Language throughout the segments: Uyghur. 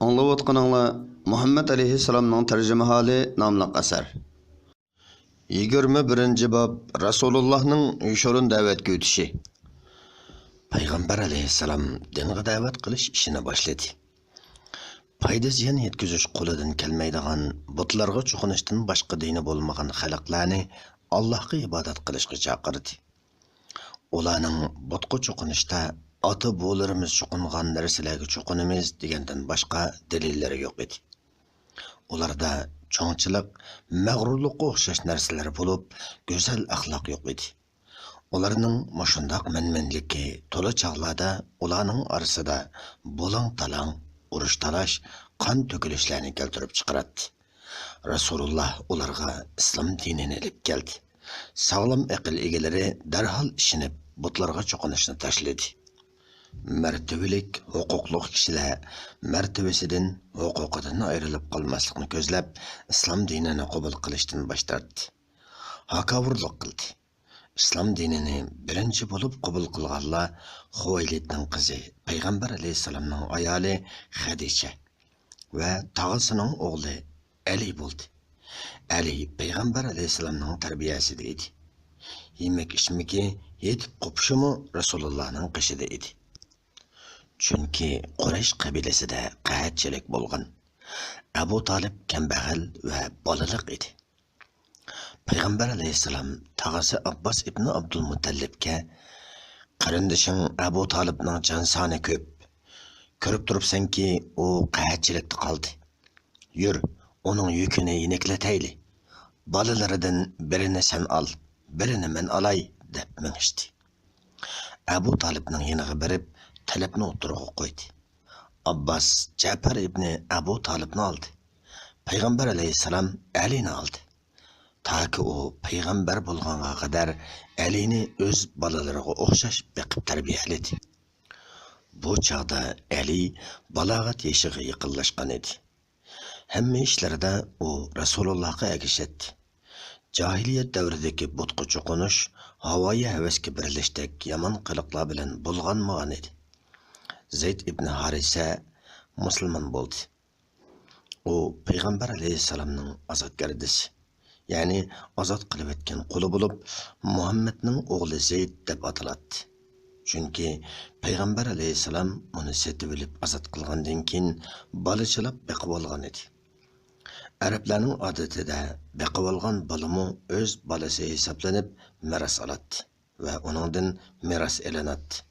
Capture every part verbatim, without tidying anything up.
ئاڭلاۋاتقىنىڭلار مۇھەممەد ئەلەيھىسسالامنىڭ تەرجىمىھالى ناملىق ئەسەر. يىگىرمە بىرىنچى باب، رەسۇلۇللاھنىڭ يوشۇرۇن دەۋەتكە ئۆتۈشى. پەيغەمبەر ئەلەيھىسسالام دىنغا دەۋەت قىلىش ئىشىنى باشلىدى. پايدا-زىيان يەتكۈزۈش قولىدىن كەلمەيدىغان بۇتلارغا چوقۇنۇشتىن باشقا دىنى بولمىغان خەلقلەرنى ئاللاھقا ئىبادەت قىلىشقا چاقىردى. ئۇلارنىڭ بۇتقا چوقۇنۇشتا «ئاتا-بوۋىلىرىمىز چوقۇنغان نەرسىلەرگە چوقۇنىمىز» دېگەندىن باشقا دەلىللىرى يوق ئىدى. ئۇلاردا چوڭچىلىق، مەغرۇرلۇققا ئوخشاش نەرسىلەر بولۇپ، گۈزەل ئەخلاق يوق ئىدى. ئۇلارنىڭ مۇشۇنداق مەنمەنلىكى تولا چاغلاردا ئۇلارنىڭ ئارىسىدا بۇلاڭ-تالاڭ، ئۇرۇش-تالاش، قان تۆكۈلۈشلەرنى كەلتۈرۈپ چىقىراتتى. رەسۇلۇللا ئۇلارغا ئىسلام دىنىنى ئېلىپ كەلدى. ساغلام ئەقىل ئىگىلىرى دەرھال ئىشىنىپ، بۇتلارغا چوقۇنۇشنى تاشلىدى. مەرتىۋىلىك، ھوقۇقلۇق كىشىلەر مەرتىۋىسىدىن، ھوقۇقىدىن ئايرىلىپ قالماسلىقنى كۆزلەپ، ئىسلام دىنىنى قوبۇل قىلىشتىن باش تارتتى. ھاكاۋۇرلۇق قىلدى. ئىسلام دىنىنى بىرىنچى بولۇپ قوبۇل قىلغانلار خۇۋەيلىدنىڭ قىزى، پەيغەمبەر ئەلەيھىسسالامنىڭ ئايالى خەدىچە ۋە تاغىسىنىڭ ئوغلى ئەلى بولدى. ئەلى پەيغەمبەر ئەلەيھىسسالامنىڭ تەربىيەسىدە ئىدى. يېمەك-ئىچمىكى، يېتىپ قوپۇشىمۇ رەسۇلۇللانىڭ قېشىدا ئىدى. چۈنكى قۇرەيش قەبىلىسىدە قەھەتچىلىك بولغان. ئەبۇ تالىپ كەمبەغەل ۋە بالىلىق ئىدى. پەيغەمبەر ئەلەيھىسسالام تاغىسى ئابباس ئىبنى ئابدۇلمۇتەللىپكە، «قېرىندىشىڭ ئەبۇ تالىپنىڭ جان سانى كۆپ. كۆرۈپ تۇرۇپسەنكى، ئۇ قەھەتچىلىكتە قالدى. يۈر، ئۇنىڭ يۈكىنى يېنىكلىتەيلى. بالىلىرىدىن بىرىنى سەن ئال، بىرىنى مەن ئالاي» دەپ مېڭىشتى. ئەبۇ تالىپنىڭ يېنىغا بېرىپ، تەلەپنى ئوتتۇرىغا قويدى. ئابباس جەپەر ئىبنى ئەبۇ تالىپنى ئالدى. پەيغەمبەر ئەلەيھىسسالام ئەلىنى ئالدى. تاكى ئۇ پەيغەمبەر بولغانغا قەدەر ئەلىنى ئۆز بالىلىرىغا ئوخشاش بېقىپ تەربىيەلىدى. بۇ چاغدا ئەلى بالاغەت يېشىغا يېقىنلاشقان ئىدى. ھەممە ئىشلىرىدا ئۇ رەسۇلۇللاھقا ئەگىشەتتى. جاھىلىيەت دەۋرىدىكى بۇتقا چوقۇنۇش، ھاۋايى ھەۋەسكە بېرىلىشتەك يامان قىلىقلار بىلەن بۇلغانمىغان ئىدى. زەيد ئىبنى ھارىسە مۇسۇلمان بولدى. ئۇ پەيغەمبەر ئەلەيھىسسالامنىڭ ئازادگەردىسى، يەنى ئازاد قىلىۋەتكەن قۇلى بولۇپ، مۇھەممەدنىڭ ئوغلى زەيد دەپ ئاتىلاتتى. چۈنكى پەيغەمبەر ئەلەيھىسسالام ئۇنى سېتىۋېلىپ ئازاد قىلغاندىن كېيىن، بالىچىلاپ بېقىۋالغان ئىدى. ئەرەبلەرنىڭ ئادىتىدە، بېقىۋالغان بالىمۇ ئۆز بالىسى ھېسابلىنىپ مىراس ئالاتتى ۋە ئۇنىڭدىن مىراس ئېلىناتتى.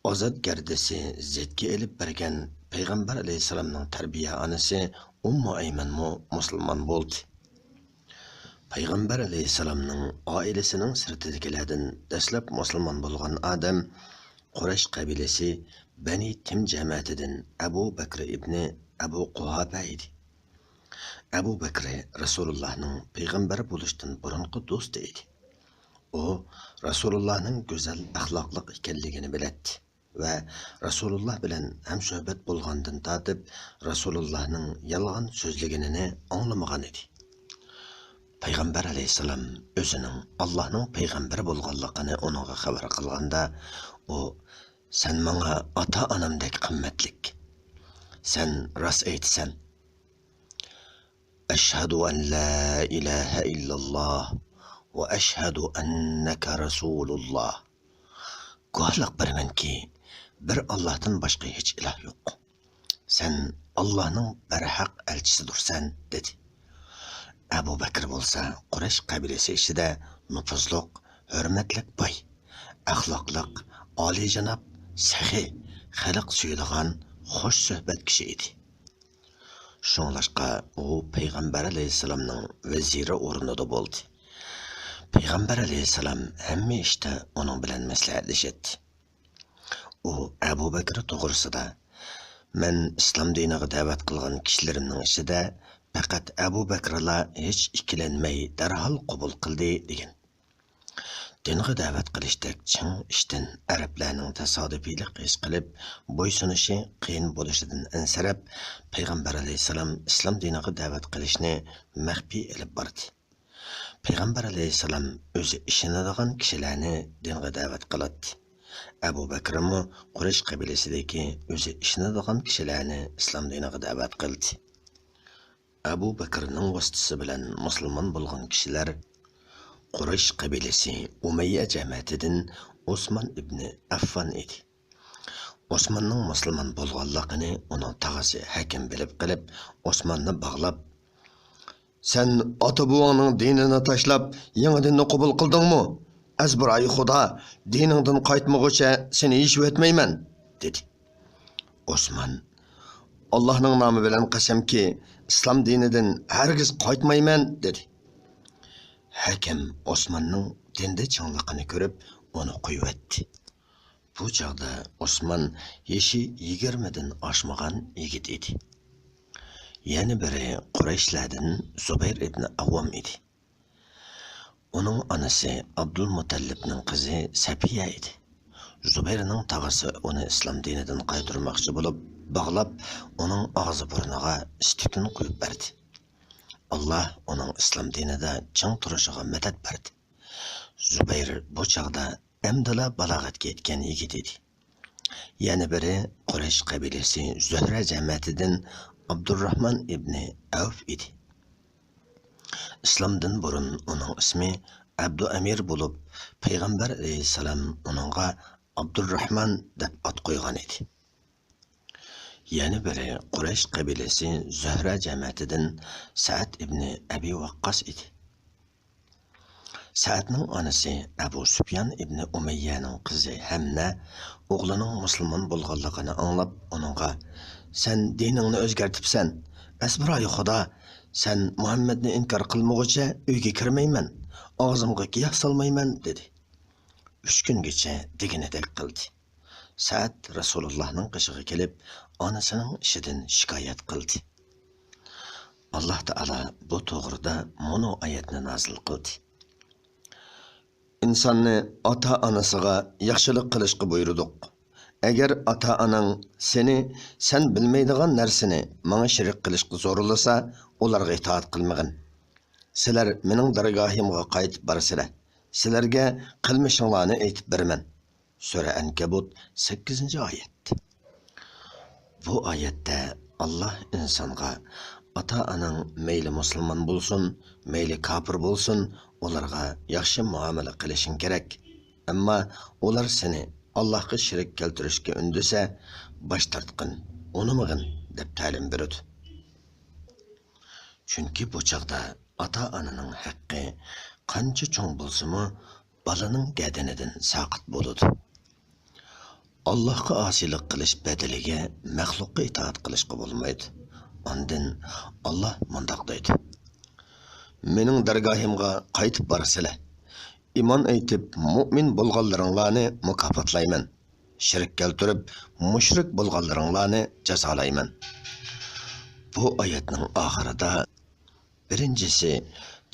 ئازادگەردىسى زەيدكە ئېلىپ بەرگەن پەيغەمبەر ئەلەيھىسسالامنىڭ تەربىيە ئانىسى ئۇممۇ ئەيمەنمۇ مۇسۇلمان بولدى. پەيغەمبەر ئەلەيھىسسالامنىڭ ئائىلىسىنىڭ سىرتىدىكىلەردىن دەسلەپ مۇسۇلمان بولغان ئادەم قۇرەيش قەبىلىسى بەنى تىم جەمەتىدىن ئەبۇ بەكرى ئىبنى ئەبۇ قۇھاپە ئىدى. ئەبۇ بەكرى رەسۇلۇللاھنىڭ پەيغەمبەر بولۇشتىن بۇرۇنقى دوستى ئىدى. ئۇ رەسۇلۇللاھنىڭ گۈزەل ئەخلاقلىق ئىكەنلىكىنى بىلەتتى ۋە رەسۇلۇللا بىلەن ھەمسۆھبەت بولغاندىن تارتىپ رەسۇلۇللاھنىڭ يالغان سۆزلىگىنىنى ئاڭلىمىغان ئىدى. پەيغەمبەر ئەلەيھىسسالام ئۆزىنىڭ ئاللاھنىڭ پەيغەمبىرى بولغانلىقىنى ئۇنىڭغا خەۋەر قىلغاندا، ئۇ، «سەن ماڭا ئاتا-ئانامدەك قىممەتلىك. سەن راست ئېيتىسەن. أشهد أن لا إله إلا الله وأشهد أنك رسول الله. گۇۋاھلىق بېرىمەنكى، بىر ئاللاھتىن باشقا ھېچ ئىلاھ يوق. سەن ئاللاھنىڭ بەرھەق ئەلچىسىدۇرسەن» دېدى. ئەبۇ بەكرى بولسا قۇرەيش قەبىلىسى ئىچىدە نوپۇزلۇق، ھۆرمەتلىك باي، ئەخلاقلىق، ئالىيجاناب، سېخىي، خەلق سۆيىدىغان، خۇش سۆھبەت كىشى ئىدى. شۇڭلاشقا ئۇ پەيغەمبەر ئەلەيھىسسالامنىڭ ۋەزىرى ئورنىدا بولدى. پەيغەمبەر ئەلەيھىسسالام ھەممە ئىشتا ئۇنىڭ بىلەن مەسلىھەتلىشەتتى. ئۇ ئەبۇ بەكرى توغرىسىدا، «مەن ئىسلام دىنىغا دەۋەت قىلغان كىشىلىرىمنىڭ ئىچىدە پەقەت ئەبۇ بەكرىلا ھېچ ئىككىلەنمەي دەرھال قوبۇل قىلدى» دېگەن. دىنغا دەۋەت قىلىشتەك چىڭ ئىشتىن ئەرەبلەرنىڭ تاسادىپىيلىق ھېس قىلىپ، بويسۇنۇشى قىيىن بولۇشىدىن ئەنسىرەپ، پەيغەمبەر ئەلەيھىسسالام ئىسلام دىنىغا دەۋەت قىلىشنى مەخپىي ئېلىپ باردى. پەيغەمبەر ئەلەيھىسسالام ئۆزى ئىشىنىدىغان كىشىلەرنى دىنغا دەۋەت قىلاتتى. ئەبۇ بەكرىمۇ قۇرەيش قەبىلىسىدىكى ئۆزى ئىشىنىدىغان كىشىلەرنى ئىسلام دىنىغا دەۋەت قىلدى. ئەبۇ بەكرىنىڭ ۋاسىتىسى بىلەن مۇسۇلمان بولغان كىشىلەر قۇرەيش قەبىلىسى ئۇمەييە جەمەتىدىن ئوسمان ئىبنى ئەففان ئىدى. ئوسماننىڭ مۇسۇلمان بولغانلىقىنى ئۇنىڭ تاغىسى ھەكىم بىلىپ قېلىپ، ئوسماننى باغلاپ، «سەن ئاتا-بوۋاڭنىڭ دىنىنى تاشلاپ، يېڭى دىننى قوبۇل قىلدىڭمۇ؟ ئەزبىرايى خۇدا، دىنىڭدىن قايتمىغۇچە سېنى يېشىۋەتمەيمەن» دېدى. ئوسمان، «ئاللاھنىڭ نامى بىلەن قەسەمكى، ئىسلام دىنىدىن ھەرگىز قايتمايمەن» دېدى. ھەكىم ئوسماننىڭ دىندا چىڭلىقىنى كۆرۈپ، ئۇنى قويۇۋەتتى. بۇ چاغدا ئوسمان يېشى يىگىرمىدىن ئاشمىغان يىگىت ئىدى. يەنە بىرى قۇرەيشلەردىن زۇبەير ئىبنى ئاۋۋام ئىدى. ئۇنىڭ ئانىسى ئابدۇلمۇتەللىپنىڭ قىزى سەپىيە ئىدى. زۇبەيرنىڭ تاغىسى ئۇنى ئىسلام دىنىدىن قايتۇرماقچى بولۇپ، باغلاپ، ئۇنىڭ ئاغزى-بۇرنىغا ئىس-تۈتۈن قۇيۇپ بەردى. ئاللاھ ئۇنىڭ ئىسلام دىنىدا چىڭ تۇرۇشىغا مەدەت بەردى. زۇبەير بۇ چاغدا ئەمدىلا بالاغەتكە يەتكەن يىگىت ئىدى. يەنە بىرى قۇرەيش قەبىلىسى زۆھرە جەمەتىدىن ئابدۇرراھمان ئىبنى ئەۋف ئىدى. ئىسلامدىن بۇرۇن ئۇنىڭ ئىسمى ئەبدۇئەمىر بولۇپ، پەيغەمبەر ئەلەيھىسسالام ئۇنىڭغا ئابدۇرراھمان دەپ ئات قويغان ئىدى. يەنە بىرى قۇرەيش قەبىلىسى زۆھرە جەمەتىدىن سەئەد ئىبنى ئەبى ۋەققاس ئىدى. سەئەدنىڭ ئانىسى ئەبۇ سۈپيان ئىبنى ئۇمەييەنىڭ قىزى ھەمنە ئوغلىنىڭ مۇسۇلمان بولغانلىقىنى ئاڭلاپ، ئۇنىڭغا، «سەن دىنىڭنى ئۆزگەرتىپسەن. ئەزبىرايى خۇدا، سەن مۇھەممەدنى ئىنكار قىلمىغۇچە ئۆيگە كىرمەيمەن، ئاغزىمغا گىياھ سالمايمەن» دېدى. ئۈچ كۈنگىچە دېگىنىدەك قىلدى. سەئەد رەسۇلۇللاھنىڭ قېشىغا كېلىپ، ئانىسىنىڭ ئىشىدىن شىكايەت قىلدى. ئاللاھ تائالا بۇ توغرىدا مۇنۇ ئايەتنى نازىل قىلدى: ئىنساننى ئاتا-ئانىسىغا ياخشىلىق قىلىشقا بۇيرۇدۇق. ئەگەر ئاتا-ئاناڭ سېنى سەن بىلمەيدىغان نەرسىنى ماڭا شېرىك قىلىشقا زورلىسا، ئۇلارغا ئىتائەت قىلمىغىن. سىلەر مېنىڭ دەرگاھىمغا قايتىپ بارىسىلەر. سىلەرگە قىلمىشىڭلارنى ئېيتىپ بېرىمەن. سۈرە ئەنكەبۇت، سەككىزىنچى ئايەت. بۇ ئايەتتە ئاللاھ ئىنسانغا ئاتا-ئاناڭ مەيلى مۇسۇلمان بولسۇن، مەيلى كاپىر بولسۇن، ئۇلارغا ياخشى مۇئامىلە قىلىشىڭ كېرەك. ئەمما ئۇلار سېنى ئاللاھقا شېرىك كەلتۈرۈشكە ئۈندىسە، باش تارتقىن، ئۇنىمىغىن، دەپ تەلىم بېرىدۇ. چۈنكى بۇ چاغدا ئاتا-ئانىنىڭ ھەققى قانچە چوڭ بولسىمۇ، بالىنىڭ گەدىنىدىن ساقىت بولىدۇ. ئاللاھقا ئاسىيلىق قىلىش بەدىلىگە مەخلۇققا ئىتائەت قىلىشقا بولمايدۇ. ئاندىن ئاللاھ مۇنداق دەيدۇ: مېنىڭ دەرگاھىمغا قايتىپ بارىسىلەر. ئىمان ئېيتىپ، مۇئمىن بولغانلىرىڭلارنى مۇكاپاتلايمەن. شېرىك كەلتۈرۈپ، مۇشرىك بولغانلىرىڭلارنى جازالايمەن. بۇ ئايەتنىڭ ئاخىرىدا، بىرىنچىسى،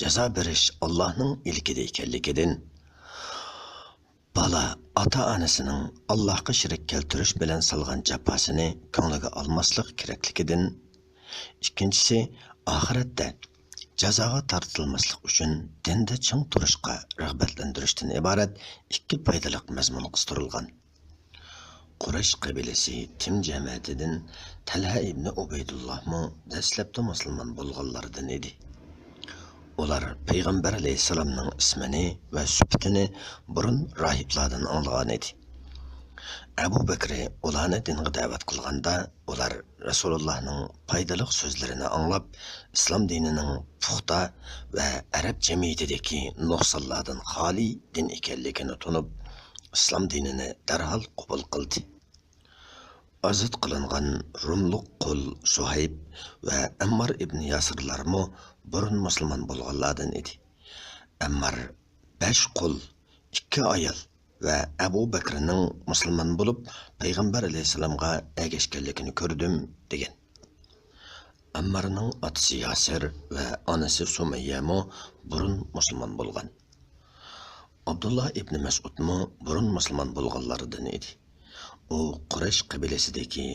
جازا بېرىش ئاللاھنىڭ ئىلكىدە ئىكەنلىكىدىن، بالا ئاتا-ئانىسىنىڭ ئاللاھقا شېرىك كەلتۈرۈش بىلەن سالغان جاپاسىنى كۆڭلىگە ئالماسلىق كېرەكلىكىدىن، ئىككىنچىسى، ئاخىرەتتە جازاغا تارتىلماسلىق ئۈچۈن دىندا چىڭ تۇرۇشقا رىغبەتلەندۈرۈشتىن ئىبارەت ئىككى پايدىلىق مەزمۇن قىستۇرۇلغان. قۇرەيش قەبىلىسى تىم جەمەتىدىن تەلھە ئىبنى ئۇبەيدۇللاھمۇ دەسلەپتە مۇسۇلمان بولغانلاردىن ئىدى. ئۇلار پەيغەمبەر ئەلەيھىسسالامنىڭ ئىسمىنى ۋە سۈپىتىنى بۇرۇن راھىبلاردىن ئاڭلىغان ئىدى. ئەبۇ بەكرى ئۇلارنى دىنغا دەۋەت قىلغاندا، ئۇلار رەسۇلۇللاھنىڭ پايدىلىق سۆزلىرىنى ئاڭلاپ، ئىسلام دىنىنىڭ پۇختا ۋە ئەرەب جەمئىيىتىدىكى نۇقسانلاردىن خالىي دىن ئىكەنلىكىنى تونۇپ، ئىسلام دىنىنى دەرھال قوبۇل قىلدى. ئازاد قىلىنغان روملۇق قۇل سۇھەيب ۋە ئەممار ئىبنى ياسىرلارمۇ بۇرۇن مۇسۇلمان بولغانلاردىن ئىدى. ئەممار بەش قۇل، ئىككى ئايال ۋە ئەبۇ بەكرىنىڭ مۇسۇلمان بولۇپ، پەيغەمبەر ئەلەيھىسسالامغا ئەگەشكەنلىكىنى كۆردۈم، دېگەن. ئەممارنىڭ ئاتىسى ياسىر ۋە ئانىسى سۇمەييەمۇ بۇرۇن مۇسۇلمان بولغان. ئابدۇللا ئىبنى مەسئۇدمۇ بۇرۇن مۇسۇلمان بولغانلاردىن ئىدى. ئۇ قۇرەيش قەبىلىسىدىكى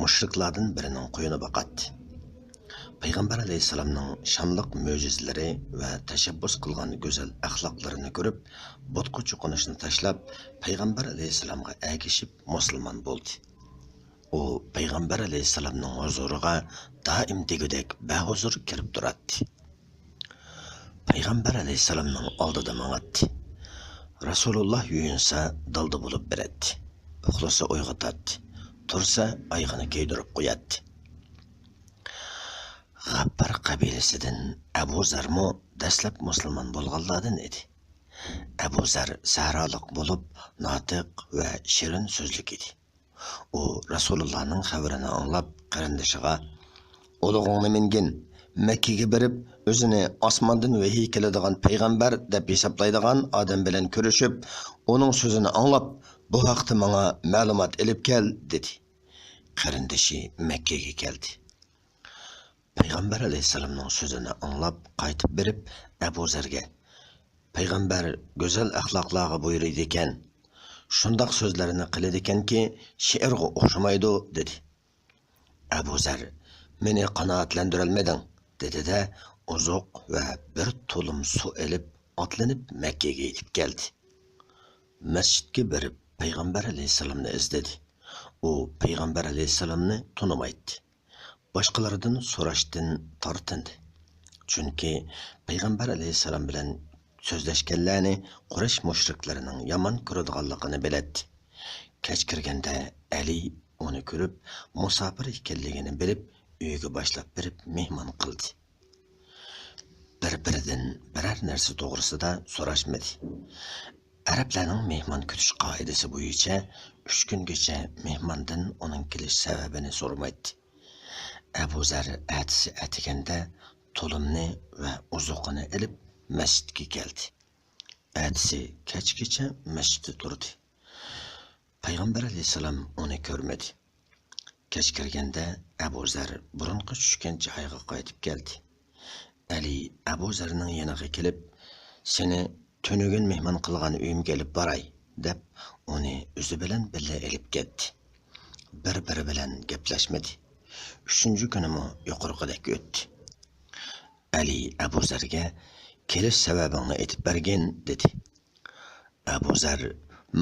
مۇشرىكلاردىن بىرىنىڭ قويىنى باقاتتى. پەيغەمبەر ئەلەيھىسسالامنىڭ شانلىق مۆجىزىلىرى ۋە تەشەببۇس قىلغان گۈزەل ئەخلاقلىرىنى كۆرۈپ، بۇتقا چوقۇنۇشنى تاشلاپ، پەيغەمبەر ئەلەيھىسسالامغا ئەگىشىپ مۇسۇلمان بولدى. ئۇ پەيغەمبەر ئەلەيھىسسالامنىڭ ھۇزۇرىغا دائىم دېگۈدەك بەھۇزۇر كىرىپ تۇراتتى. پەيغەمبەر ئەلەيھىسسالامنىڭ ئالدىدا ماڭاتتى. رەسۇلۇللا يۇيۇنسا دالدا بولۇپ بېرەتتى. ئۇخلىسا ئويغىتاتتى. تۇرسا ئايىغىنى كىيدۈرۈپ قوياتتى. غەپپار قەبىلىسىدىن ئەبۇ زەرمۇ دەسلەپ مۇسۇلمان بولغانلاردىن ئىدى. ئەبۇ زەر سەھرالىق بولۇپ، ناتىق ۋە شېرىن سۆزلۈك ئىدى. ئۇ رەسۇلۇللانىڭ خەۋىرىنى ئاڭلاپ، قېرىندىشىغا، «ئۇلۇغۇڭنى مىنگىن، مەككىگە بېرىپ، ئۆزىنى ئاسماندىن ۋەھىي كېلىدىغان پەيغەمبەر دەپ ھېسابلايدىغان ئادەم بىلەن كۆرۈشۈپ، ئۇنىڭ سۆزىنى ئاڭلاپ، بۇ ھەقتە ماڭا مەلۇمات ئېلىپ كەل» دېدى. قېرىندىشى مەككىگە كەلدى. پەيغەمبەر ئەلەيھىسسالامنىڭ سۆزىنى ئاڭلاپ قايتىپ بېرىپ، ئەبۇ زەرگە، «پەيغەمبەر گۈزەل ئەخلاقلارغا بۇيرۇيدىكەن، شۇنداق سۆزلەرنى قىلىدىكەنكى، شېئىرغا ئوخشىمايدۇ» دېدى. ئەبۇ زەر، «مېنى قانائەتلەندۈرەلمىدىڭ» دېدى-دە، ئوزۇق ۋە بىر تۇلۇم سۇ ئېلىپ، ئاتلىنىپ مەككىگە يېتىپ كەلدى. مەسچىتكە بېرىپ، پەيغەمبەر ئەلەيھىسسالامنى ئىزدىدى. ئۇ پەيغەمبەر ئەلەيھىسسالامنى تونۇمايتتى. باشقىلاردىن سوراشتىن تارتىندى. چۈنكى پەيغەمبەر ئەلەيھىسسالام بىلەن سۆزلەشكەنلەرنى قۇرەيش مۇشرىكلىرىنىڭ يامان كۆرىدىغانلىقىنى بىلەتتى. كەچ كىرگەندە ئەلى ئۇنى كۆرۈپ، مۇساپىر ئىكەنلىكىنى بىلىپ، ئۆيىگە باشلاپ بېرىپ مېھمان قىلدى. بىر-بىرىدىن بىرەر نەرسە توغرىسىدا سوراشمىدى. ئەرەبلەرنىڭ مېھمان كۈتۈش قائىدىسى بويىچە ئۈچ كۈنگىچە مېھماندىن ئۇنىڭ كېلىش سەۋەبىنى سورىمايتتى. ئەبۇ زەر ئەتىسى ئەتىگەندە تۇلۇمنى ۋە ئوزۇقىنى ئېلىپ مەسچىتكە كەلدى. ئەتىسى كەچكىچە مەسچىتتە تۇردى. پەيغەمبەر ئەلەيھىسسالام ئۇنى كۆرمىدى. كەچ كىرگەندە ئەبۇ زەر بۇرۇنقى چۈشكەن جايىغا قايتىپ كەلدى. ئەلى ئەبۇ زەرنىڭ يېنىغا كېلىپ، «سېنى تۈنۈگۈن مېھمان قىلغان ئۆيۈمگە ئېلىپ باراي» دەپ، ئۇنى ئۆزى بىلەن بىللە ئېلىپ كەتتى. بىر-بىرى بىلەن گەپلەشمىدى. ئۈچىنچى كۈنىمۇ يۇقىرىقىدەك ئۆتتى. ئەلى ئەبۇ زەرگە، «كېلىش سەۋەبىڭنى ئېيتىپ بەرگىن» دېدى. ئەبۇ زەر،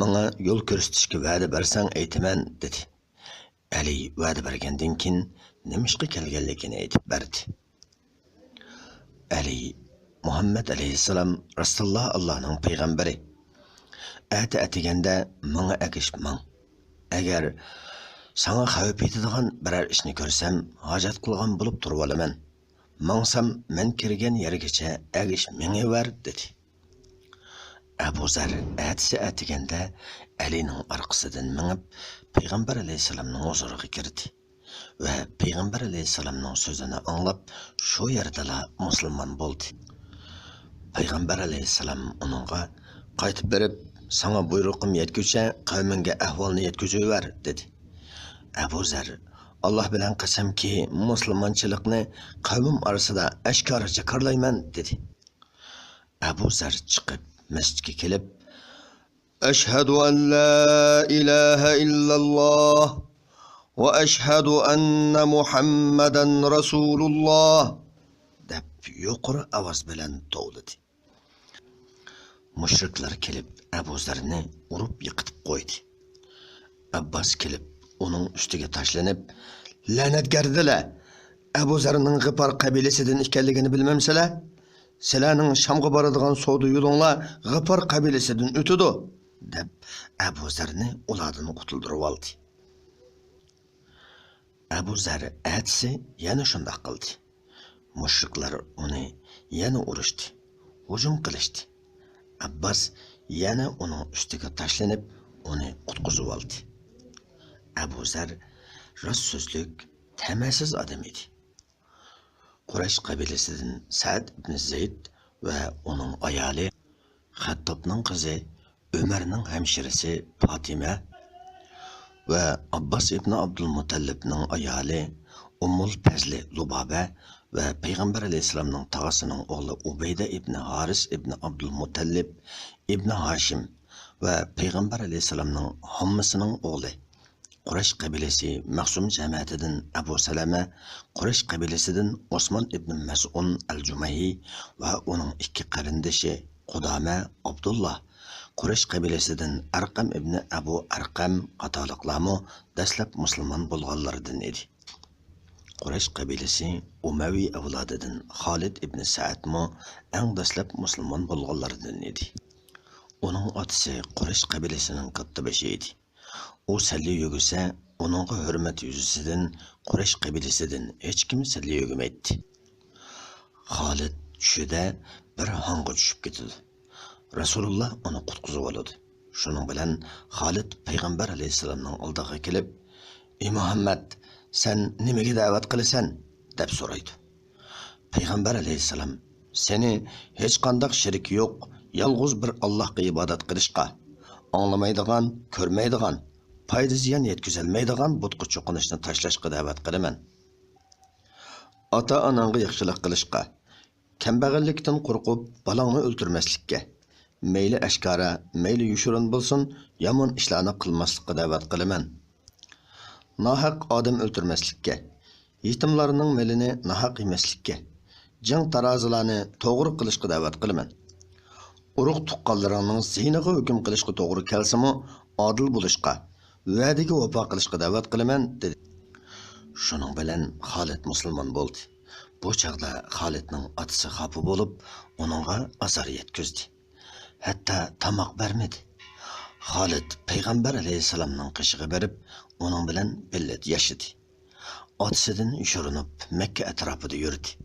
«ماڭا يول كۆرسىتىشكە ۋەدە بەرسەڭ ئېيتىمەن» دېدى. ئەلى ۋەدە بەرگەندىن كېيىن نېمىشقا كەلگەنلىكىنى ئېيتىپ بەردى. ئەلى، «مۇھەممەد ئەلەيھىسسالام راستتىنلا ئاللانىڭ پەيغەمبىرى. ئەتە ئەتىگەندە ماڭا ئەگىشىپ ماڭ. ئەگەر ساڭا خەۋپ يېتىدىغان بىرەر ئىشنى كۆرسەم، ھاجەت قىلغان بولۇپ تۇرۇۋالىمەن. ماڭسام، مەن كىرگەن يەرگىچە ئەگىشىپ مېڭىۋەر» دېدى. ئەبۇ زەر ئەتىسى ئەتىگەندە ئەلىنىڭ ئارقىسىدىن مېڭىپ، پەيغەمبەر ئەلەيھىسسالامنىڭ ھۇزۇرىغا كىردى ۋە پەيغەمبەر ئەلەيھىسسالامنىڭ سۆزىنى ئاڭلاپ، شۇ يەردىلا مۇسۇلمان بولدى. پەيغەمبەر ئەلەيھىسسالام ئۇنىڭغا، «قايتىپ بېرىپ، ساڭا بۇيرۇقۇم يەتكۈچە قەۋمىڭگە ئەھۋالنى يەتكۈزۈۋەر» دېدى. ئەبۇ زەر، «ئاللا بىلەن قەسەمكى، مۇسۇلمانچىلىقنى قەۋمىم ئارىسىدا ئاشكارا جاكارلايمەن» دېدى. ئەبۇ زەر چىقىپ، مەسچىتكە كېلىپ، «ئەشھەدۇ ئەن لا ئىلاھە ئىللاللا ۋە ئەشھەدۇ ئەننە مۇھەممەدەن رەسۇلۇللا» دەپ يۇقىرى ئاۋاز بىلەن توۋلىدى. مۇشرىكلار كېلىپ، ئەبۇ زەرنى ئۇرۇپ يىقىتىپ قويدى. ئابباس كېلىپ، ئۇنىڭ ئۈستىگە تاشلىنىپ، «لەنەتگەردىلەر! ئەبۇ زەرنىڭ غىپار قەبىلىسىدىن ئىكەنلىكىنى بىلمەمسىلەر؟ سىلەرنىڭ شامغا بارىدىغان سودا يولۇڭلار غىپار قەبىلىسىدىن ئۆتىدۇ» دەپ، ئەبۇ زەرنى ئۇلاردىن قۇتۇلدۇرۇۋالدى. ئەبۇ زەر ئەتىسى يەنە شۇنداق قىلدى. مۇشرىكلار ئۇنى يەنە ئۇرۇشتى، ھۇجۇم قىلىشتى. ئابباس يەنە ئۇنىڭ ئۈستىگە تاشلىنىپ، ئۇنى قۇتقۇزۇۋالدى. ئەبۇ زەر راست سۆزلۈك، تەمەسىز ئادەم ئىدى. قۇرەيش قەبىلىسىدىن سەئد ئىبنى زەيد ۋە ئۇنىڭ ئايالى، خەتتابنىڭ قىزى، ئۆمەرنىڭ ھەمشىرىسى پاتىمە ۋە ئابباس ئىبنى ئابدۇلمۇتەللىپنىڭ ئايالى ئۇممۇل پەزلى لۇبابە ۋە پەيغەمبەر ئەلەيھىسسالامنىڭ تاغىسىنىڭ ئوغلى ئۇبەيدە ئىبنى ھارىس ئىبنى ئابدۇلمۇتەللىپ ئىبنى ھاشىم ۋە پەيغەمبەر ئەلەيھىسسالامنىڭ ھاممىسىنىڭ ئوغلى قۇرەيش قەبىلىسى مەخزۇم جەمەتىدىن ئەبۇ سەلەمە، قۇرەيش قەبىلىسىدىن ئوسمان ئىبنى مەزئۇن ئەل جۇمەھى ۋە ئۇنىڭ ئىككى قېرىندىشى قۇدامە، ئابدۇللا، قۇرەيش قەبىلىسىدىن ئەرقەم ئىبنى ئەبۇ ئەرقەم قاتارلىقلارمۇ دەسلەپ مۇسۇلمان بولغانلاردىن ئىدى. قۇرەيش قەبىلىسى ئۇمەۋى ئەۋلادىدىن خالىد ئىبنى سەئدمۇ ئەڭ دەسلەپ مۇسۇلمان بولغانلاردىن ئىدى. ئۇنىڭ ئاتىسى قۇرەيش قەبىلىسىنىڭ كاتتىبېشى ئىدى. ئۇ سەللە يۈگۈسە، ئۇنىڭغا ھۆرمەت يۈزىسىدىن قۇرەيش قەبىلىسىدىن ھېچكىم سەللە يۈگمەيتتى. خالىد چۈشىدە بىر ھاڭغا چۈشۈپ كېتىدۇ. رەسۇلۇللا ئۇنى قۇتقۇزۇۋالىدۇ. شۇنىڭ بىلەن خالىد پەيغەمبەر ئەلەيھىسسالامنىڭ ئالدىغا كېلىپ، «ئى مۇھەممەد، سەن نېمىگە دەۋەت قىلىسەن؟» دەپ سورايدۇ. پەيغەمبەر ئەلەيھىسسالام، «سېنى ھېچقانداق شېرىكى يوق، يالغۇز بىر ئاللاھقا ئىبادەت قىلىشقا، ئاڭلىمايدىغان، كۆرمەيدىغان، پايدا-زىيان يەتكۈزەلمەيدىغان بۇتقا چوقۇنۇشنى تاشلاشقا دەۋەت قىلىمەن. ئاتا-ئاناڭغا ياخشىلىق قىلىشقا، كەمبەغەللىكتىن قورقۇپ، بالاڭنى ئۆلتۈرمەسلىككە، مەيلى ئاشكارا، مەيلى يوشۇرۇن بولسۇن، يامان ئىشلارنى قىلماسلىققا دەۋەت قىلىمەن. ناھەق ئادەم ئۆلتۈرمەسلىككە، يېتىملارنىڭ مېلىنى ناھەق يېمەسلىككە، جىڭ تارازىلارنى توغرا قىلىشقا دەۋەت قىلىمەن. ئۇرۇق-تۇغقانلىرىڭنىڭ زىيىنىغا ھۆكۈم قىلىشقا توغرا كەلسىمۇ، ئادىل بولۇشقا، ۋەدىگە ۋاپا قىلىشقا دەۋەت قىلىمەن» دېدى. شۇنىڭ بىلەن خالىد مۇسۇلمان بولدى. بۇ چاغدا خالىدنىڭ ئاتىسى خاپا بولۇپ، ئۇنىڭغا ئازار يەتكۈزدى. ھەتتا تاماق بەرمىدى. خالىد پەيغەمبەر ئەلەيھىسسالامنىڭ قېشىغا بېرىپ، ئۇنىڭ بىلەن بىللە ياشىدى. ئاتىسىدىن يوشۇرۇنۇپ، مەككە ئەتراپىدا يۈردى.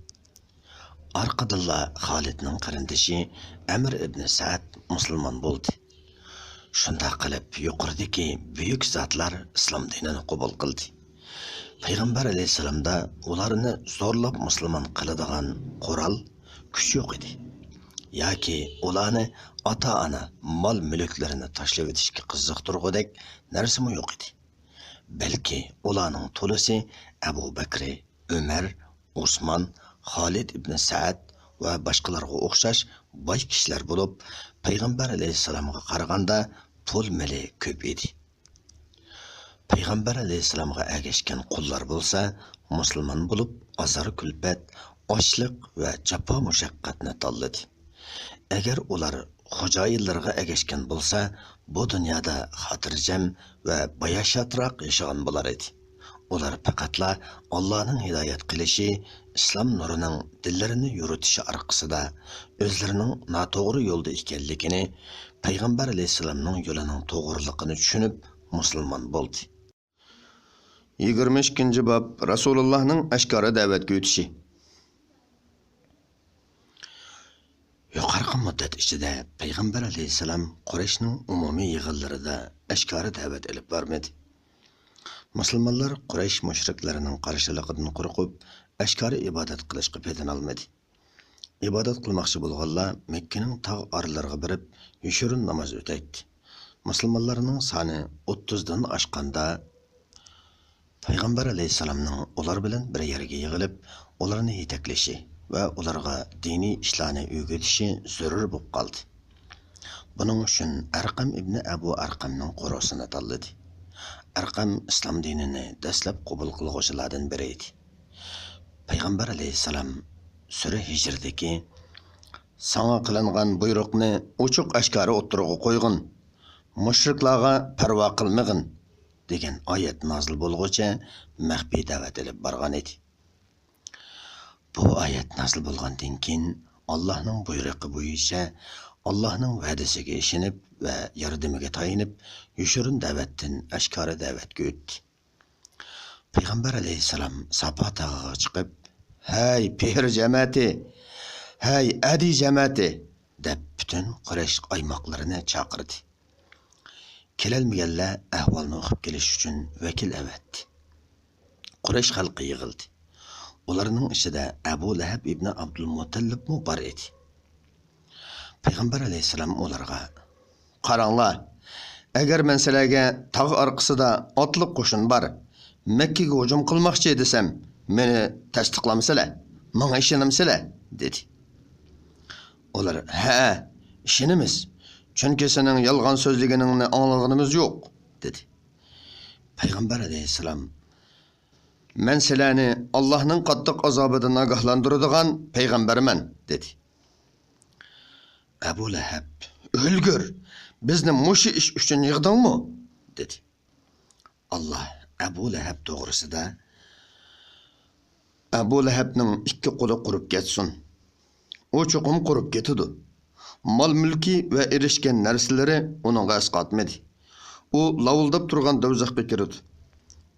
ئارقىدىنلا خالىدنىڭ قېرىندىشى ئەمىر ئىبنى سەئد مۇسۇلمان بولدى. شۇنداق قىلىپ، يۇقىرىدىكى بۈيۈك زاتلار ئىسلام دىنىنى قوبۇل قىلدى. پەيغەمبەر ئەلەيھىسسالامدا ئۇلارنى زورلاپ مۇسۇلمان قىلىدىغان قورال، كۈچ يوق ئىدى. ياكى ئۇلارنى ئاتا-ئانا، مال-مۈلۈكلىرىنى تاشلىۋېتىشكە قىزىقتۇرغۇدەك نەرسىمۇ يوق ئىدى. بەلكى ئۇلارنىڭ تولىسى ئەبۇ بەكرى، ئۆمەر، ئوسمان، خالىد ئىبنى سەئد ۋە باشقىلارغا ئوخشاش باي كىشىلەر بولۇپ، پەيغەمبەر ئەلەيھىسسالامغا قارىغاندا پۇل مېلى كۆپ ئىدى. پەيغەمبەر ئەلەيھىسسالامغا ئەگەشكەن قۇللار بولسا مۇسۇلمان بولۇپ، ئازار-كۈلپەت، ئاچلىق ۋە جاپا-مۇشەققەتنى تاللىدى. ئەگەر ئۇلار خوجايىنلىرىغا ئەگەشكەن بولسا، بۇ دۇنيادا خاتىرجەم ۋە باياشاتراق ياشىغان بولار ئىدى. ئۇلار پەقەتلا ئاللانىڭ ھىدايەت قىلىشى، ئىسلام نۇرىنىڭ دىللىرىنى يورۇتۇشى ئارقىسىدا ئۆزلىرىنىڭ ناتوغرا يولدا ئىكەنلىكىنى، پەيغەمبەر ئەلەيھىسسالامنىڭ يولىنىڭ توغرىلىقىنى چۈشىنىپ مۇسۇلمان بولدى. يىگىرمە ئىككىنچى باب، رەسۇلۇللاھنىڭ ئاشكارا دەۋەتكە ئۆتۈشى. يۇقىرىقى مۇددەت ئىچىدە پەيغەمبەر ئەلەيھىسسالام قۇرەيشنىڭ ئومۇمىي يىغىنلىرىدا ئاشكارا دەۋەت ئېلىپ بارمىدى. مۇسۇلمانلار قۇرەيش مۇشرىكلىرىنىڭ قارشىلىقىدىن قورقۇپ، ئاشكارا ئىبادەت قىلىشقا پېتىنالمىدى. ئىبادەت قىلماقچى بولغانلار مەككىنىڭ تاغ ئارىلىرىغا بېرىپ، يوشۇرۇن ناماز ئۆتەيتتى. مۇسۇلمانلارنىڭ سانى ئوتتۇزدىن ئاشقاندا، پەيغەمبەر ئەلەيھىسسالامنىڭ ئۇلار بىلەن بىر يەرگە يىغىلىپ، ئۇلارنى يېتەكلىشى ۋە ئۇلارغا دىنىي ئىشلارنى ئۆگىتىشى زۆرۈر بولۇپ قالدى. بۇنىڭ ئۈچۈن ئەرقەم ئىبنى ئەبۇ ئەرقەمنىڭ قورۇسىنى تاللىدى. ئەرقەم ئىسلام دىنىنى دەسلەپ قوبۇل قىلغۇچىلاردىن بىرى ئىدى. پەيغەمبەر ئەلەيھىسسالام سۈرە ھىجردىكى «ساڭا قىلىنغان بۇيرۇقنى ئوچۇق ئاشكارا ئوتتۇرىغا قويغىن، مۇشرىكلارغا پەرۋا قىلمىغىن» دېگەن ئايەت نازىل بولغۇچە مەخپىي دەۋەت ئېلىپ بارغان ئىدى. بۇ ئايەت نازىل بولغاندىن كېيىن، ئاللاھنىڭ بۇيرۇقى بويىچە، ئاللاھنىڭ ۋەدىسىگە ئىشىنىپ ۋە ياردىمىگە تايىنىپ، يوشۇرۇن دەۋەتتىن ئاشكارا دەۋەتكە ئۆتتى. پەيغەمبەر ئەلەيھىسسالام ساپا تاغىغا چىقىپ، «ھەي، پېھىر جەمەتى! ھەي، ئەدى جەمەتى!» دەپ، پۈتۈن قۇرەيش ئايماقلىرىنى چاقىردى. كېلەلمىگەنلەر ئەھۋالنى ئۇقۇپ كېلىش ئۈچۈن ۋەكىل ئەۋەتتى. قۇرەيش خەلقى يىغىلدى. ئۇلارنىڭ ئىچىدە ئەبۇ لەھەب ئىبنى ئابدۇلمۇتەللىپمۇ بار ئىدى. پەيغەمبەر ئەلەيھىسسالام ئۇلارغا، «قاراڭلار، ئەگەر مەن سىلەرگە تاغ ئارقىسىدا ئاتلىق قوشۇن بار، مەككىگە ھۇجۇم قىلماقچى دېسەم، مېنى تەستىقلامسىلەر، ماڭا ئىشىنەمسىلەر؟» دېدى. ئۇلار، «ھەئە، ئىشىنىمىز، چۈنكى سېنىڭ يالغان سۆزلىگىنىڭنى ئاڭلىغىنىمىز يوق» دېدى. پەيغەمبەر ئەلەيھىسسالام، مەن سىلەرنى ئاللاھنىڭ قاتتىق ئازابىدىن ئاگاھلاندۇرىدىغان پەيغەمبەرمەن، دېدى. ئەبۇ لەھەب، ئۆلگۈر! بىزنى مۇشۇ ئىش ئۈچۈن يىغدىڭمۇ؟ دېدى. ئاللاھ ئەبۇ لەھەب توغرىسىدا، ئەبۇ لەھەبنىڭ ئىككى قولى قۇرۇپ كەتسۇن. ئۇ چوقۇم قۇرۇپ كېتىدۇ. مال-مۈلكى ۋە ئېرىشكەن نەرسىلىرى ئۇنىڭغا ئەسقاتمىدى. ئۇ لاۋۇلداپ تۇرغان دوزاخقا كىرىدۇ.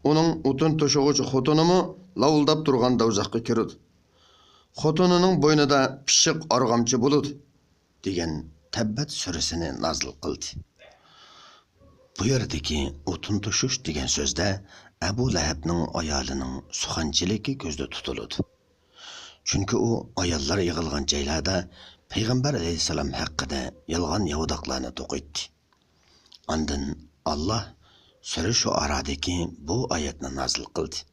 ئۇنىڭ ئوتۇن توشۇغۇچى خوتۇنىمۇ لاۋۇلداپ تۇرغان دوزاخقا كىرىدۇ. خوتۇنىنىڭ بوينىدا پىششىق ئارغامچا بولىدۇ، دېگەن تەببەت سۈرىسىنى نازىل قىلدى. بۇ يەردىكى ئوتۇن توشۇش دېگەن سۆزدە ئەبۇ لەھەبنىڭ ئايالىنىڭ سۇخەنچىلىكى كۆزدە تۇتۇلىدۇ. چۈنكى ئۇ ئاياللار يىغىلغان جايلاردا پەيغەمبەر ئەلەيھىسسالام ھەققىدە يالغان ياۋىداقلارنى توقۇيتتى. ئاندىن ئاللاھ سۈرە شۇئارادىكى بۇ ئايەتنى نازىل قىلدى.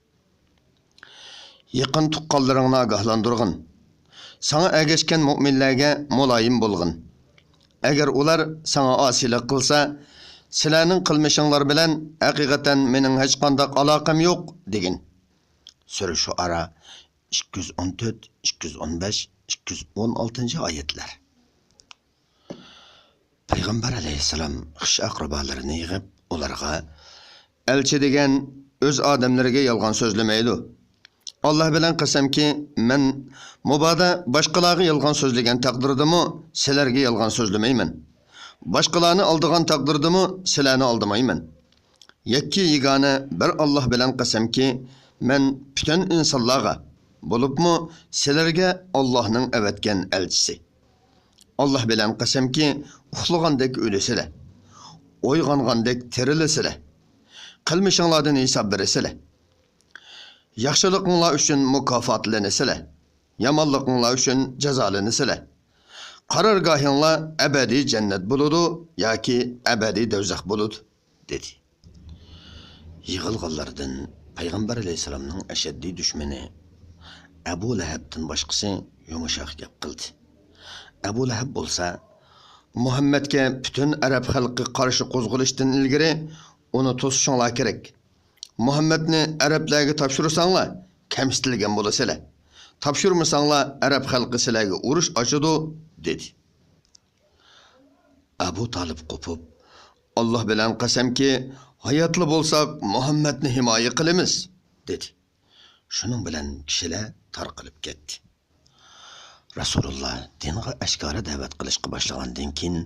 يېقىن تۇغقانلىرىڭنى ئاگاھلاندۇرغىن. ساڭا ئەگەشكەن مۇئمىنلەرگە مۇلايىم بولغىن. ئەگەر ئۇلار ساڭا ئاسىيلىق قىلسا، سىلەرنىڭ قىلمىشىڭلار بىلەن ھەقىقەتەن مېنىڭ ھېچقانداق ئالاقەم يوق، دېگىن. سۈرە شۇئارا، ئىككى يۈز ئون تۆت، ئىككى يۈز ئون بەش، ئىككى يۈز ئون ئالتىنچى ئايەتلەر. پەيغەمبەر ئەلەيھىسسالام خىش-ئەقرىبالىرىنى يىغىپ، ئۇلارغا، ئەلچى دېگەن ئۆز ئادەملىرىگە يالغان سۆزلىمەيدۇ. ئاللاھ بىلەن قەسەمكى، مەن مۇبادا باشقىلارغا يالغان سۆزلىگەن تەقدىردىمۇ سىلەرگە يالغان سۆزلىمەيمەن. باشقىلارنى ئالدىغان تەقدىردىمۇ سىلەرنى ئالدىمايمەن. يەككە يېگانە بىر ئاللاھ بىلەن قەسەمكى، مەن پۈتۈن ئىنسانلارغا، بولۇپمۇ سىلەرگە ئاللاھنىڭ ئەۋەتكەن ئەلچىسى. ئاللاھ بىلەن قەسەمكى، ئۇخلىغاندەك ئۆلىسىلە، ئويغانغاندەك تىرىلىسىلە. قىلمىشىڭلاردىن ھېساب بېرىسىلە. ياخشىلىقىڭلار ئۈچۈن مۇكاپاتلىنىسىلە، يامانلىقىڭلار ئۈچۈن جازالىنىسىلە. قارارگاھىڭلار ئەبەدىي جەننەت بولىدۇ ياكى ئەبەدىي دوزاخ بولىدۇ، دېدى. يىغىلغانلاردىن پەيغەمبەر ئەلەيھىسسالامنىڭ ئەشەددىي دۈشمىنى ئەبۇ لەھەبتىن باشقىسى يۇمشاق گەپ قىلدى. ئەبۇ لەھەب بولسا، مۇھەممەدكە پۈتۈن ئەرەب خەلقى قارشى قوزغىلىشتىن ئىلگىرى ئۇنى توسۇشۇڭلار كېرەك. مۇھەممەدنى ئەرەبلەرگە تاپشۇرساڭلار، كەمسىتىلگەن بولىسىلەر. تاپشۇرمىساڭلار، ئەرەب خەلقى سىلەرگە ئۇرۇش ئاچىدۇ، دېدى. ئەبۇ تالىپ قوپۇپ، ئاللاھ بىلەن قەسەمكى، ھاياتلا بولساق، مۇھەممەدنى ھىمايە قىلىمىز، دېدى. شۇنىڭ بىلەن كىشىلەر تارقىلىپ كەتتى. رەسۇلۇللا دىنغا ئاشكارا دەۋەت قىلىشقا باشلىغاندىن كېيىن،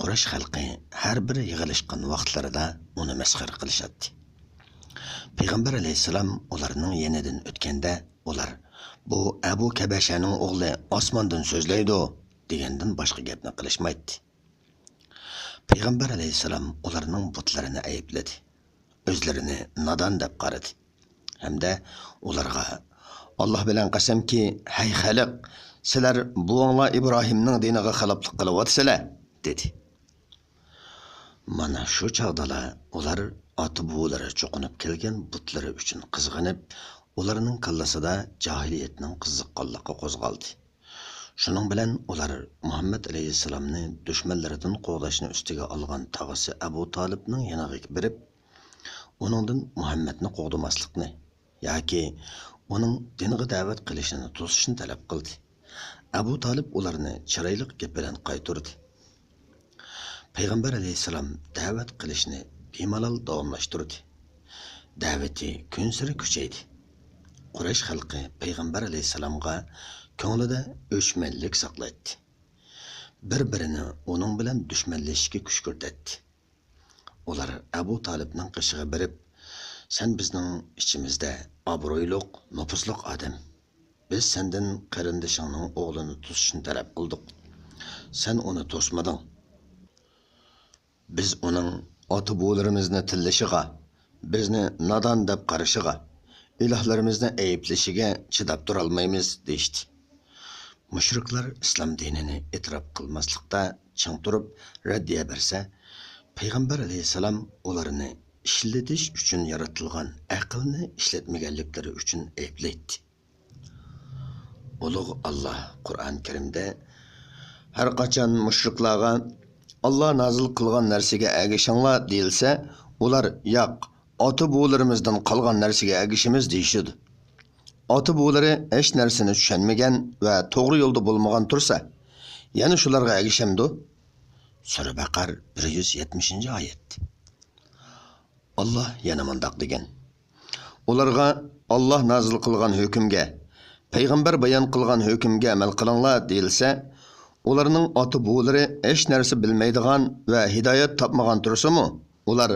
قۇرەيش خەلقى ھەر بىر يىغىلىشقان ۋاقىتلىرىدا ئۇنى مەسخىرە قىلىشاتتى. پەيغەمبەر ئەلەيھىسسالام ئۇلارنىڭ يېنىدىن ئۆتكەندە، ئۇلار، «بۇ ئەبۇ كەبەشەنىڭ ئوغلى ئاسماندىن سۆزلەيدۇ» دېگەندىن باشقا گەپنى قىلىشمايتتى. پەيغەمبەر ئەلەيھىسسالام ئۇلارنىڭ بۇتلىرىنى ئەيىبلىدى، ئۆزلىرىنى نادان دەپ قارىدى ھەمدە ئۇلارغا، «ئاللاھ بىلەن قەسەمكى، ھەي خەلق، سىلەر بوۋاڭلار ئىبراھىمنىڭ دىنىغا خىلاپلىق قىلىۋاتىسىلەر» دېدى. مانا شۇ چاغدىلا ئۇلار ئاتا-بوۋىلىرى چوقۇنۇپ كەلگەن بۇتلىرى ئۈچۈن قىزغىنىپ، ئۇلارنىڭ كاللىسىدا جاھىلىيەتنىڭ قىزىققانلىقى قوزغالدى. شۇنىڭ بىلەن ئۇلار مۇھەممەد ئەلەيھىسسالامنى دۈشمەنلىرىدىن قوغداشنى ئۈستىگە ئالغان تاغىسى ئەبۇ تالىپنىڭ يېنىغا بېرىپ، ئۇنىڭدىن مۇھەممەدنى قوغدىماسلىقنى ياكى ئۇنىڭ دىنغا دەۋەت قىلىشىنى توسۇشنى تەلەپ قىلدى. ئەبۇ تالىپ ئۇلارنى چىرايلىق گەپ بىلەن قايتۇردى. پەيغەمبەر ئەلەيھىسسالام دەۋەت قىلىشنى بىمالال داۋاملاشتۇردى. دەۋىتى كۈنسېرى كۈچەيدى. قۇرەيش خەلقى پەيغەمبەر ئەلەيھىسسالامغا كۆڭلىدە ئۆچمەنلىك ساقلايتتى. بىر-بىرىنى ئۇنىڭ بىلەن دۈشمەنلىشىشكە كۈشكۈرتەتتى. ئۇلار ئەبۇ تالىپنىڭ قېشىغا بېرىپ، سەن بىزنىڭ ئىچىمىزدە ئابرۇيلۇق، نوپۇزلۇق ئادەم. بىز سەندىن قېرىندىشىڭنىڭ ئوغلىنى توسۇشنى تەلەپ قىلدۇق. سەن ئۇنى توسمىدىڭ. بىز ئۇنىڭ ئاتا-بوۋىلىرىمىزنى تىللىشىغا، بىزنى نادان دەپ قارىشىغا، ئىلاھلىرىمىزنى ئەيىبلىشىگە چىداپ تۇرالمايمىز، دېيىشتى. مۇشرىكلار ئىسلام دىنىنى ئېتىراپ قىلماسلىقتا چىڭ تۇرۇپ رەددىيە بەرسە، پەيغەمبەر ئەلەيھىسسالام ئۇلارنى ئىشلىتىش ئۈچۈن يارىتىلغان ئەقىلنى ئىشلەتمىگەنلىكلىرى ئۈچۈن ئەيىبلەيتتى. ئۇلۇغ ئاللاھ قۇرئان كەرىمدە، ھەر قاچان مۇشرىكلارغا، «ئاللاھ نازىل قىلغان نەرسىگە ئەگىشىڭلار» دېيىلسە، ئۇلار، «ياق، ئاتا-بوۋىلىرىمىزدىن قالغان نەرسىگە ئەگىشىمىز دېيىشىدۇ. ئاتا-بوۋىلىرى ھېچ نەرسىنى چۈشەنمىگەن ۋە توغرا يولدا بولمىغان تۇرسا، يەنە شۇلارغا ئەگىشەمدۇ؟ سۈرە بەقەر، بىر يۈز يەتمىشىنچى ئايەت. ئاللاھ يەنە مۇنداق دېگەن: ئۇلارغا ئاللاھ نازىل قىلغان ھۆكۈمگە، پەيغەمبەر بايان قىلغان ھۆكۈمگە ئەمەل قىلىڭلار دېيىلسە، ئۇلارنىڭ ئاتا-بوۋىلىرى ھېچ نەرسە بىلمەيدىغان ۋە ھىدايەت تاپمىغان تۇرسىمۇ، ئۇلار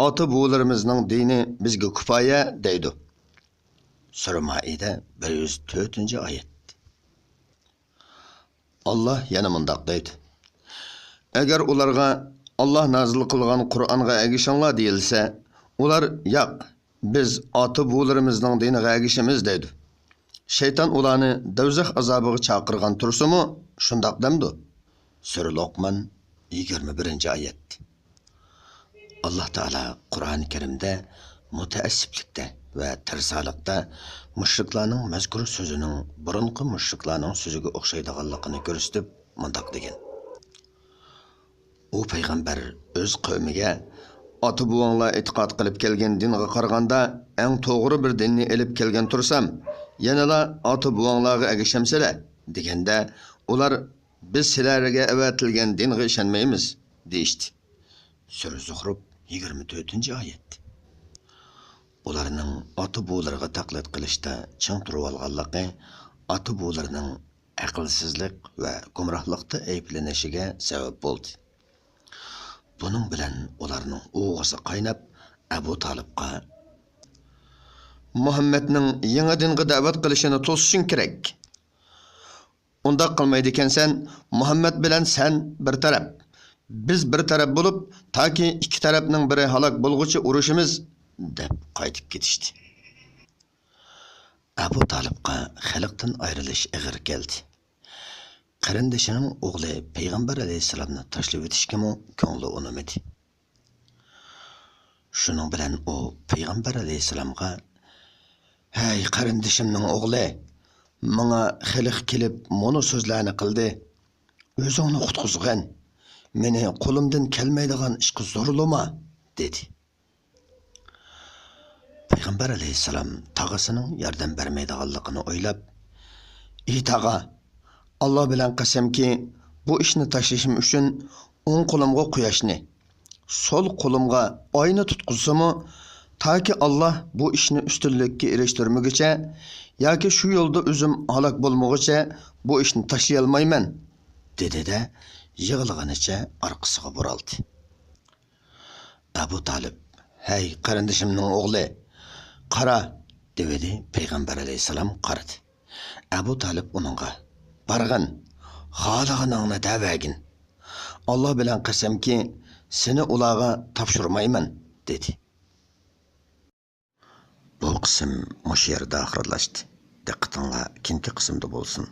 ئاتا-بوۋىلىرىمىزنىڭ دىنى بىزگە كۇپايە دەيدۇ. سۈرە مائىدە، بىر يۈز تۆتىنچى ئايەت. ئاللاھ يەنە مۇنداق دەيدۇ: ئەگەر ئۇلارغا ئاللاھ نازىل قىلغان قۇرئانغا ئەگىشىڭلار دېيىلسە، ئۇلار ياق، بىز ئاتا-بوۋىلىرىمىزنىڭ دىنىغا ئەگىشىمىز دەيدۇ. شەيتان ئۇلارنى دوزاخ ئازابىغا چاقىرغان تۇرسىمۇ شۇنداق دەمدۇ؟ سۈرە لوقمان، يىگىرمە بىرىنچى ئايەت. ئاللاھ تائالا قۇرئان كەرىمدە مۇتەئەسسىپلىكتە ۋە تەرسالىقتا مۇشرىكلارنىڭ مەزكۇر سۆزىنىڭ بۇرۇنقى مۇشرىكلارنىڭ سۆزىگە ئوخشايدىغانلىقىنى كۆرسىتىپ مۇنداق دېگەن: ئۇ پەيغەمبەر ئۆز قەۋمىگە، ئاتا-بوۋاڭلار ئېتىقاد قىلىپ كەلگەن دىنغا قارىغاندا ئەڭ توغرا بىر دىننى ئېلىپ كەلگەن تۇرسام، يەنىلا ئاتا-بوۋاڭلارغا ئەگىشەمسىلەر؟ دېگەندە، ئۇلار، بىز سىلەرگە ئەۋەتىلگەن دىنغا ئىشەنمەيمىز، دېيىشتى. سۈرە زۇخرۇف، يىگىرمە تۆتىنچى ئايەت. ئۇلارنىڭ ئاتا-بوۋىلىرىغا تەقلىد قىلىشتا چىڭ تۇرۇۋالغانلىقى ئاتا-بوۋىلىرىنىڭ ئەقىلسىزلىك ۋە گۇمراھلىقتا ئەيىبلىنىشىگە سەۋەب بولدى. بۇنىڭ بىلەن ئۇلارنىڭ ئۇۋىسى قايناپ، ئەبۇ تالىپقا، مۇھەممەدنىڭ يېڭى دىنغا دەۋەت قىلىشىنى توسۇشۇڭ كېرەك. ئۇنداق قىلمايدىكەنسەن، مۇھەممەد بىلەن سەن بىر تەرەپ، بىز بىر تەرەپ بولۇپ، تاكى ئىككى تەرەپنىڭ بىرى ھالاك بولغۇچە ئۇرۇشىمىز، دەپ قايتىپ كېتىشتى. ئەبۇ تالىپقا خەلقتىن ئايرىلىش ئېغىر كەلدى. قېرىندىشىنىڭ ئوغلى پەيغەمبەر ئەلەيھىسسالامنى تاشلىۋېتىشكىمۇ كۆڭلى ئۇنىمىدى. شۇنىڭ بىلەن ئۇ پەيغەمبەر ئەلەيھىسسالامغا، ھەي، قېرىندىشىمنىڭ ئوغلى، ماڭا خېلىق كېلىپ مۇنۇ سۆزلەرنى قىلدى، ئۆزۈڭنى قۇتقۇزغىن، مېنى قولۇمدىن كەلمەيدىغان ئىشقا زورلىما، دېدى. پەيغەمبەر ئەلەيھىسسالام تاغىسىنىڭ ياردەم بەرمەيدىغانلىقىنى ئويلاپ، ئى تاغا، ئاللا بىلەن قەسەمكى، بۇ ئىشنى تاشلىشىم ئۈچۈن ئوڭ قولۇمغا قۇياشنى، سول قولۇمغا ئاينى تۇتقۇزسىمۇ، تاكى ئاللا بۇ ئىشنى ئۈستۈنلۈككە ئېرىشتۈرمىگۈچە ياكى شۇ يولدا ئۆزۈم ھالاك بولمىغۇچە بۇ ئىشنى تاشلىيالمايمەن، دېدى-دە، يىغلىغىنىچە ئارقىسىغا بۇرالدى. ئەبۇ تالىپ، ھەي، قېرىندىشىمنىڭ ئوغلى، قارا، دېۋىدى. پەيغەمبەر ئەلەيھىسسالام قارىدى. ئەبۇ تالىپ ئۇنىڭغا، بارغىن، خالىغىنىڭنى دەۋەرگىن. ئاللا بىلەن قەسەمكى، سېنى ئۇلارغا تاپشۇرمايمەن، دېدى. بۇ قىسىم مۇشۇ يەردە ئاخىرلاشتى. دىققىتىڭلار كېيىنكى قىسىمدا بولسۇن.